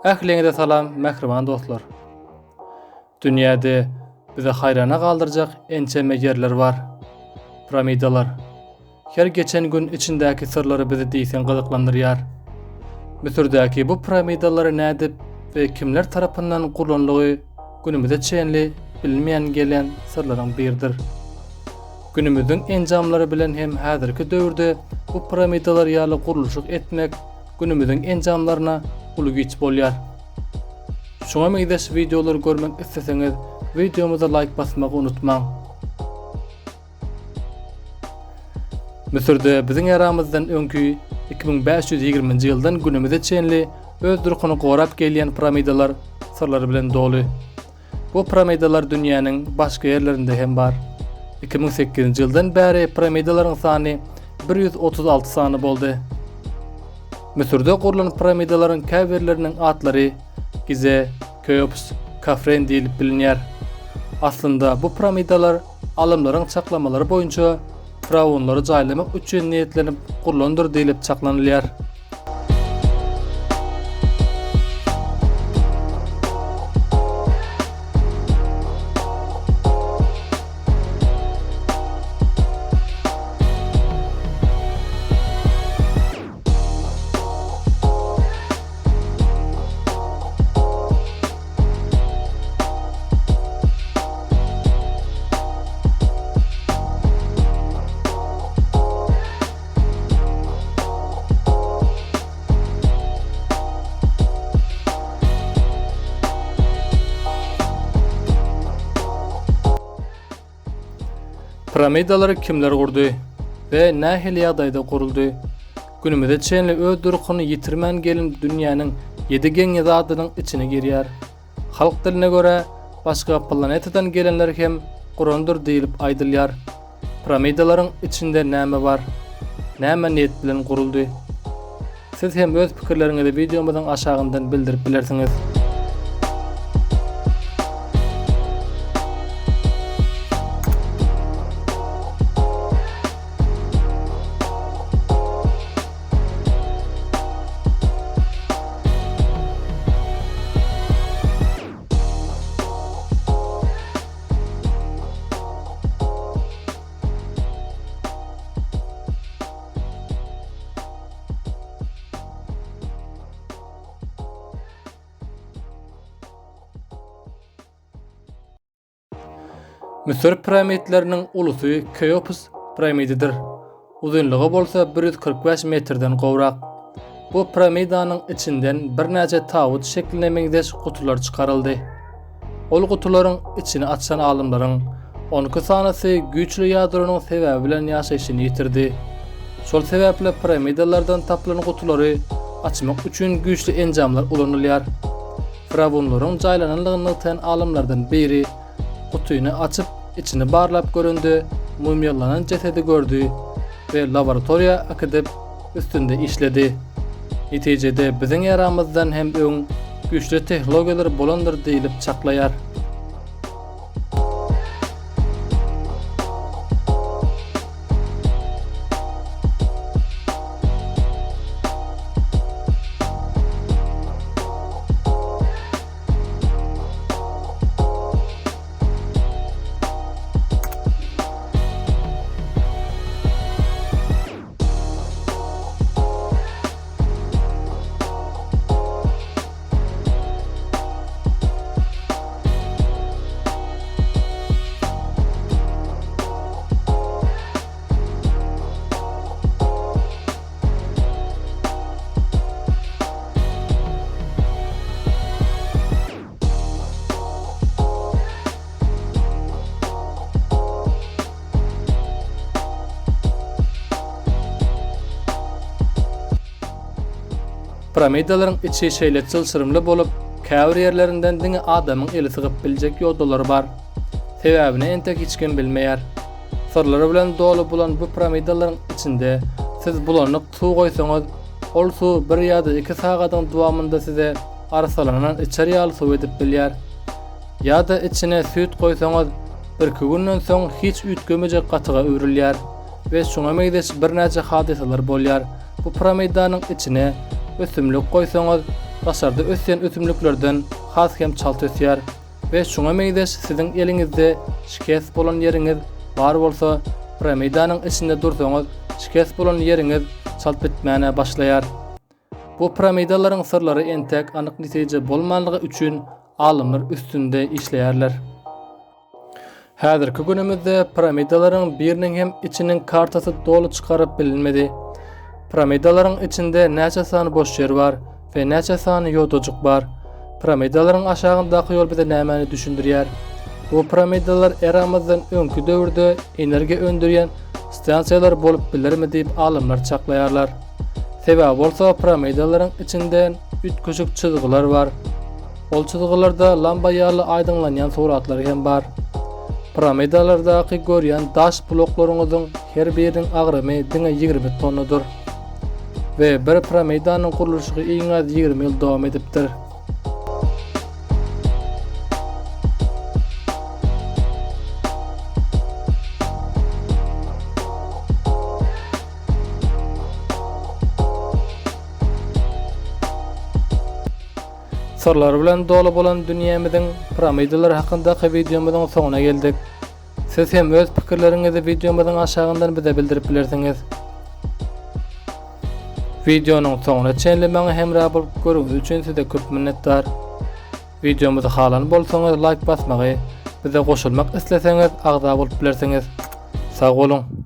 Ähliňize salam mähriban dostlar. Dünýäde bizi haýrana galdyrjak ençeme ýerler bar. Piramidalar. Her geçen gün içindäki syrlary bizi diýseň gyzyklandyrýar. Müsürdäki bu piramidalary nädip we kimler tarapyndan gurlanlygy günümize çenli bilinmeýän gelýän syrlaryň biridir. Günümiziň enjamlary bilen hem häzirki döwürde bu piramidalar ýaly gurluşyk etmek günümiziň enjamlaryna uly güýç bolýar. Şuňa meňzeş wideolary görmek isleseňiz wideomyza laýk basmagy unutmaň. Müsürde biziň eramyzdan öňki 2520-nji ýyldan günümize çenli öz durkuny gorap gelýän piramidalar syrlary bilen doly. Bu piramidalar dünýäniň başga ýerlerinde hem bar. 2008-nji ýyldan bäri piramidalaryň sany 136 sany boldy. Müsürde gurlan piramidalaryň käbirleriniň atlary Gize, Keops, Kafren diýlip bilinýär. Aslynda bu piramidalar alymlaryň çaklamalary boýunça firaunlary jaýlamak üçin niýetlenip gurlandyr diýlip çaklanylýar. Piramidalary kimler gurdy we nähili ýagdaýda guruldy? Günümize çenli öz durkuny ýitirmän gelen dünýäniň ýedi geň zadynyň içine girýär. Halk diline görä, başga planetadan gelenler hem gurandyr diýlip aýdylýar. Piramidalaryň içinde näme bar? Näme niýet bilen guruldy? Siz hem öz pikirleriňizi wideomyzyň aşagyndan bildirip bilersiňiz. Müsür piramidleriniň ulusy Keops piramididir. Uzynlygy bolsa 145 metrden gowrak. Bu piramidanyň içinden birnäçe tawut şekline meňzeş gutular çykaryldy. Ol gutularyň içini açan alymlaryň 12 sanysy güýçli ýadronyň sebäbi bilen ýaşaýşyny ýitirdi. Şol sebäpli piramidalardan tapylan gutulary açmak üçin güýçli enjamlar ulanylýar. Firawunlaryň jaýlananlygyny nygtaýan alymlardan biri gutyny açyp, içini barlap görende mumyýalanan jesedi gördi we laboratoriýa äkidip, üstünde işledi. Netijede biziň eramyzdan hem öň güýçli tehnologiýalar bolandyr diýlip çaklaýar. Piramidalaryň içi şeýle çylşyrymly bolup, käbir ýerlerinden diňe adamyň eli sygyp biljek ýodalary bar. Sebäbini entek hiç kim bilmeýär. Syrlary bilen doly bolan bu piramidalaryň içinde siz bulanyk suw goýsaňyz, ol suw bir ýa-da iki sagadyň dowamynda size arassalanan içer ýaly suw edip bilýär. Ýa-da içine süýt goýsaňyz, birki günden soň hiç üýtgemejek gatyga öwrülýär we şuňa meňzeş birnäçe hadysalar bolýar. Bu piramidanyň içine ösümlik goýsaňyz, daşarda ösýän ösümliklerden has hem çalt ösýär we şuňa meňzeş siziň eliňizde şikes bolan ýeriňiz bar bolsa piramidanyň içinde dursaňyz şikes bolan ýeriňiz çalt bitmäne başlaýar. Bu piramidalaryň syrlary entek anyk netije bolmanlygy üçin alymlar üstünde işleýärler. Häzirki günümizde piramidalaryň biriniň hem içiniň kartasy doly çykaryp bilinmedi. Piramidalaryň içinde näçe sany boş ýer bar we näçe sany ýodajyk bar? Piramidalaryň aşagyndaky ýol bize nämäni düşündirýär? Bu piramidalar eramyzdan öňki döwürde energiýa öndürýän stansiýalar bolup bilermi diýip alymlar çaklaýarlar. Sebäbi bolsa piramidalaryň içinde üýtgeşik çyzgylar bar. Ol çyzgylarda lamba ýaly aýdyňlanýan suratlar hem bar. Piramidalardaky görýän daş bloklaryňyzyň her biriniň agramy diňe 20 tonnadyr. We bir piramidanyň gurluşygy iň az 20 ýyl dowam edipdir. Syrlar bilen doly bolan dünýämiziň piramidalary hakyndaky wideomyzyň soňuna geldik. Siz hem öz pikirleriňizi wideomyzyň aşagyndan bize bildirip bilersiňiz. Wideonyň soňuna çenli maňa hemra bolup görüňiz üçin size köp minnetdar. Wideomyzy halan bolsaňyz laýk basmagy, bize goşulmak isleseňiz agza bolup bilersiňiz. Sag boluň!